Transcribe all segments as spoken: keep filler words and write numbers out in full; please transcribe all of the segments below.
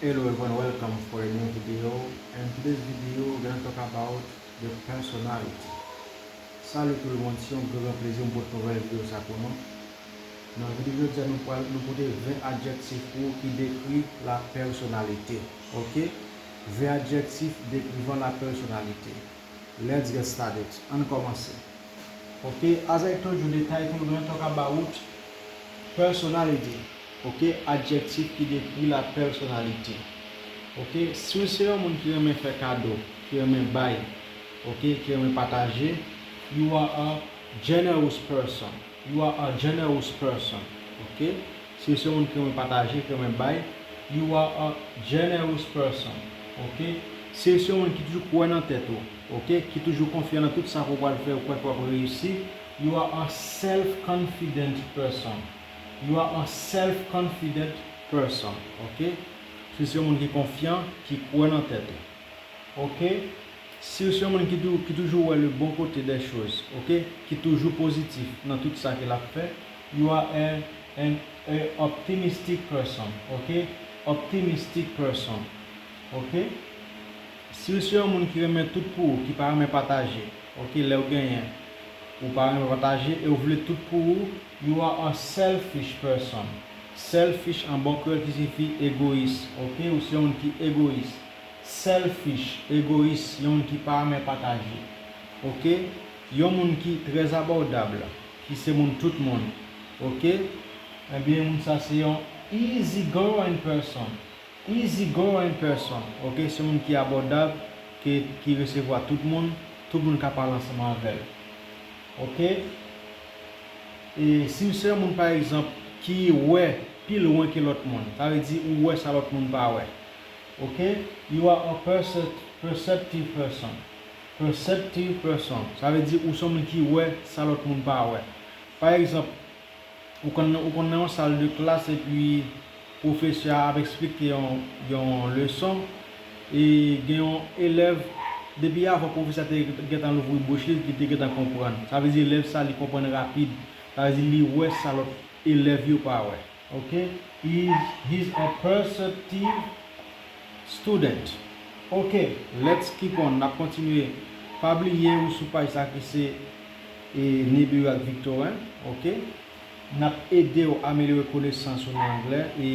Hello everyone, welcome for a new video. And today's video, we're gonna talk about the personality. Salut tout le monde, se yon gran, gran plezi m pote nouvèl videyo sa pou nou. Nan videyo jodi a, nou pral, nou pote ven adjektif pou ou ki dekri la pèsonalite. Ok? Ven adjektif dekrivan la pèsonalite. Let's get started. Ann kòmanse. Ok, as I told you, the title we're gonna talk about personality. Ok, adjektif ki dekri la pèsonalite. Ok, si w se yon moun ki renmen fè kado, ki renmen bay, ok, ki renmen pataje, you are a generous person. You are a generous person. Ok, si w se yon moun ki renmen pataje, ki renmen bay, you are a generous person. Ok, si w se yon moun ki toujou kwè nan tèt ou, ok, ki toujou konfyan nan tout sa ke w pral fè, ou kwè ke w ap reyisi, you are a self-confident person. You are a self-confident person. Ok, si w se yon moun ki konfyan, ki kwè nan tèt ou. Ok, si w se yon moun ki, tou, ki toujou wè le bon côté des choses, ok, ki toujou pozitif nan tout sa ke l ap fè, you are a, an, a optimistic person. Ok, optimistic person. Ok, si w se yon moun ki renmen tout pou ou, ki pa renmen pataje, ok, lè w genyen, ou pa renmen pataje e w vle tout pou ou, you are a selfish person. Selfish an bon kreyòl ki siyifi egoyis. Ok, ou se yon moun ki egoyis. Selfish, egoyis, yon moun ki pa renmen pataje. Ok, yon moun ki trè abòdab, ki se moun tout moun. Ok, ebyen moun sa se yon easy going person. Easy going person. Ok, se moun ki abòdab, ki, ki resevwa tout moun, tout moun ka pale ansanm avè l. Ok, e si w se yon moun pa egzanp ki wè pi lwen ke lòt moun, sa vle di ou wè sa lòt moun pa wè. Ok, you are a percep- perceptive person. Perceptive person, sa vle di ou se yon moun ki wè sa lòt moun pa wè. Pa egzanp, ou konn, ou konn nan yon sal de klas epi pwofesè a ap eksplike yon, yon leson, e gen yon elèv, depi avan pwofesè a te gentan louvri bouch li, li te gentan konprann. Sa vle di elèv sa li konprann rapid. Sa vle di li wè sa lòt elèv yo pa wè. Ok, he, he's a perceptive student. Ok, let's keep on. N ap kontinye. Pa bliye ou sou paj sa ki se, e, Nibiru ak Victorin. Ok, n ap ede w amelyore konesans ou nan anglè. E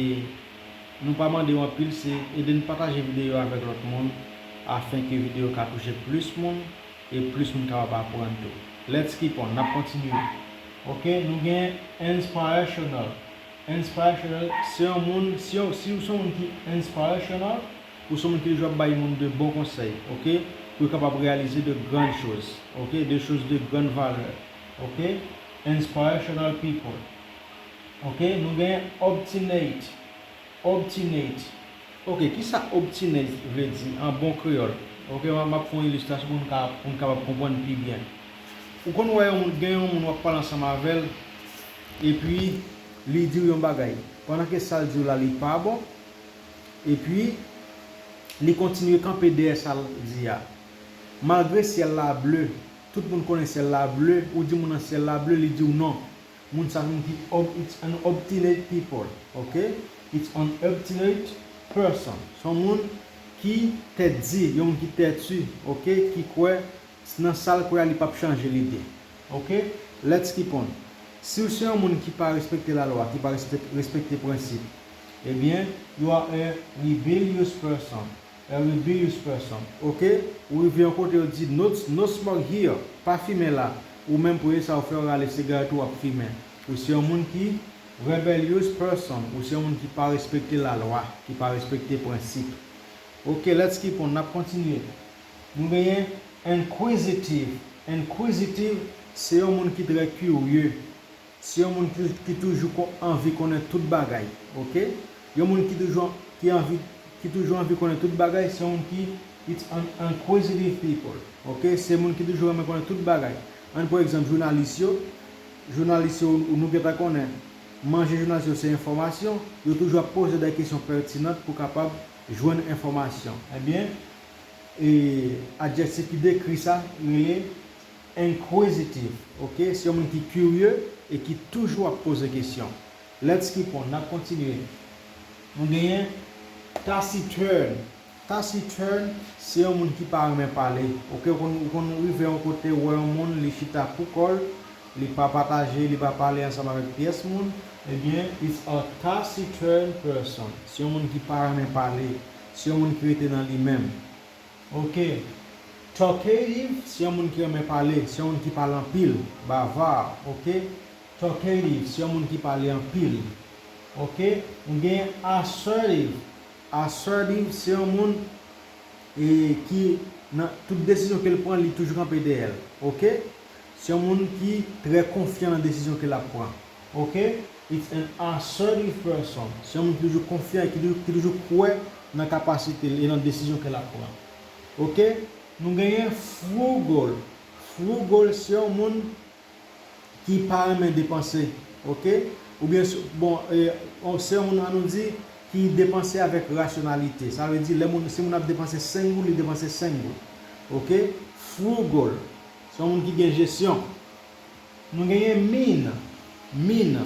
nou pa mande w anpil, se ede n pataje videyo avèk lòt moun, afenke videyo ka touche plis moun e plis moun kapab aprann tou. Let's keep on. N ap kontinye. Ok, nou gen inspirational. Inspirational, se yon moun, si, yon, si w se yon moun ki inspirational, ou se yon moun ki toujou ap bay moun de bon konsèy, ok, pou yo kapab reyalize de grandes choses, ok, de choses de grande valeur, ok, inspirational people. Ok, nou gen obstinate. Obstinate. Ok, kisa obstinate vle di an bon kreyòl? Ok, m ap fè yon ilistrasyon pou n ka, pou n kapab konprann pi byen. Ou konn wè yon moun, gen yon moun w ap pale ansanm avè l, epi li di w yon bagay. Pandan ke sa l di w la, li pa bon, epi li kontinye kanpe dèyè sa l di a. Malgre syèl la ble, tout moun konnen syèl la ble, ou di moun nan syèl la ble, li di w non. Moun sa se moun ki ob, it's an obstinate people, ok? It's an obstinate person. Se yon moun ki tèt di, yon moun ki tèti, ok? Ki kwè nan sa l kwè a, li p ap chanje lide. Ok? Let's keep on. Si w se yon moun ki pa respekte lalwa, ki pa respekte, respekte prensip, ebyen, you are a rebellious person. A rebellious person. Ok? Ou rive yon kote, yo di, no, no smoke here. Pa fimen la. Ou menm, premye sa ou fè, ou rale sigarèt ou, w ap fimen. Ou se yon moun ki rebellious person. Ou se yon moun ki pa respekte lalwa, ki pa respekte prensip. Ok, let's keep on. N ap kontinye. Nou genyen inquisitive. Inquisitive, se yon moun ki trè kirye. Se yon moun ki, ki toujou kon, anvi konnen tout bagay. Ok? Yon moun ki toujou, ki anvi, ki toujou anvi konnen tout bagay, se yon moun ki, it's an inquisitive people. Ok? Se moun ki toujou renmen konnen tout bagay. Ann pran egzanp jounalis yo. Jounalis yo, nou gentan konnen, manje jounalis yo se enfòmasyon. Yo toujou ap poze de kesyon pètinant pou kapab jwenn enfòmasyon. Ebyen, e, adjektif ki dekri sa rele inquisitive. Ok? Se yon moun ki kirye e ki toujou ap poze kesyon. Let's keep on. N ap kontinye. Nou genyen Taciturn. Taciturn, se yon moun ki pa renmen pale. Ok, ou konn, ou konn rive yon kote, ou wè yon moun, li chita pou kò l, li pa pataje, li pa pale ansanm avèk pyès moun, ebyen, it's a taciturn person. Se yon moun ki pa renmen pale. Se yon moun ki rete nan li menm. Ok. Talkative, se yon moun ki renmen pale, se yon moun ki pale anpil, bavard, ok. Talkative, se yon moun ki pale anpil, ok. Nou gen assertive. Assertive, se yon moun e, ki, nan tout desizyon ke l pran, li toujou kanpe dèyè l, ok. Se yon moun ki trè konfyan nan desizyon ke l ap pran, ok. It's an assertive person. Se yon moun ki toujou konfyan e ki toujou, ki toujou kwè nan kapasite l e nan desizyon ke l ap pran, ok. Nou genyen frugal. Frugal, se yon moun ki pa renmen depanse, ok. Oubyen, bon, e, se yon moun, an nou di, ki depanse avèk rasyonalite. Sa vle di, lè moun, si moun ap depanse senk goud, li depanse senk goud, ok. Frugal, se yon moun ki gen jesyon. Nou genyen mean. Mean,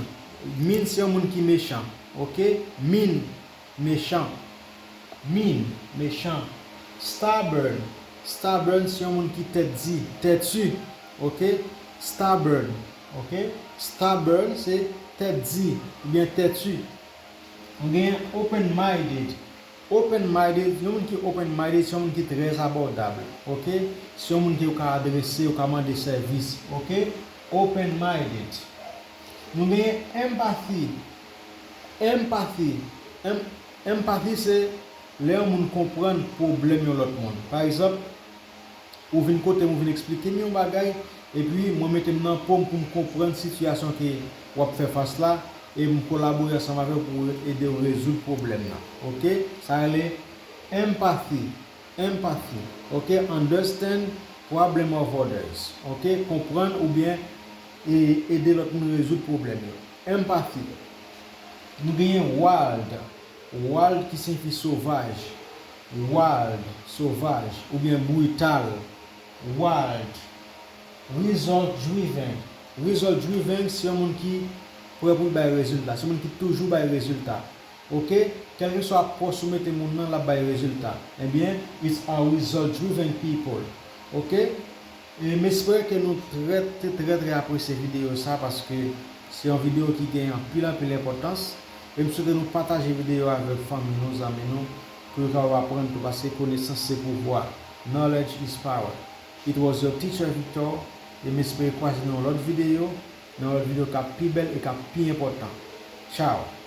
mean, se yon moun ki mechan, ok. Mean, mechan. Mean, mechan. Stubborn, stubborn, se yon moun ki tèt di, tèti, ok. Stubborn, ok. Stubborn, se tèt di oubyen tèti. Nou genyen open-minded. Open-minded, yon moun ki open-minded, se yon moun ki trè abòdab, ok. Se yon moun ke ou ka adrese, ou ka mande sèvis, ok. Open-minded. Nou genyen empathy. Empathy. Em, empathy, se lè yon moun konprann pwoblèm yon lòt moun. Pa egzanp, ou vin kote m, ou vin eksplike m yon bagay, epi mwen mete m nan po m pou m konprann sitiyasyon ke w ap fè fas la, e m kolabore ansanm avè w pou ede w rezoud pwoblèm nan, ok. Sa rele empathy. Empathy, ok. Understand problem of others, ok. Konprann oubyen e, ede lòt moun rezoud pwoblèm yo. Empathy. Nou genyen wild. Wild ki siyifi sovaj. Wild, sovaj, oubyen brital. Wild. Result driven. Result driven, se yon moun ki prè pou l bay rezilta. Se yon moun ki toujou bay rezilta, ok. Kèlkeswa pòs ou mete moun nan, l ap bay rezilta. Ebyen, it's a result driven people, ok. E m espere ke nou trè, trè, trè, trè apresye videyo sa, paske se yon videyo ki gen anpil, anpil enpòtans. E m swete nou pataje videyo avèk fanmi nou, zanmi nou, pou yo kapab aprann tou, paske konesans se pouvwa. Knowledge is power. It was your teacher Victor, e m espere kwaze nan yon lòt videyo, nan yon lòt videyo k ap pi bèl e k ap pi enpòtan. Ciao.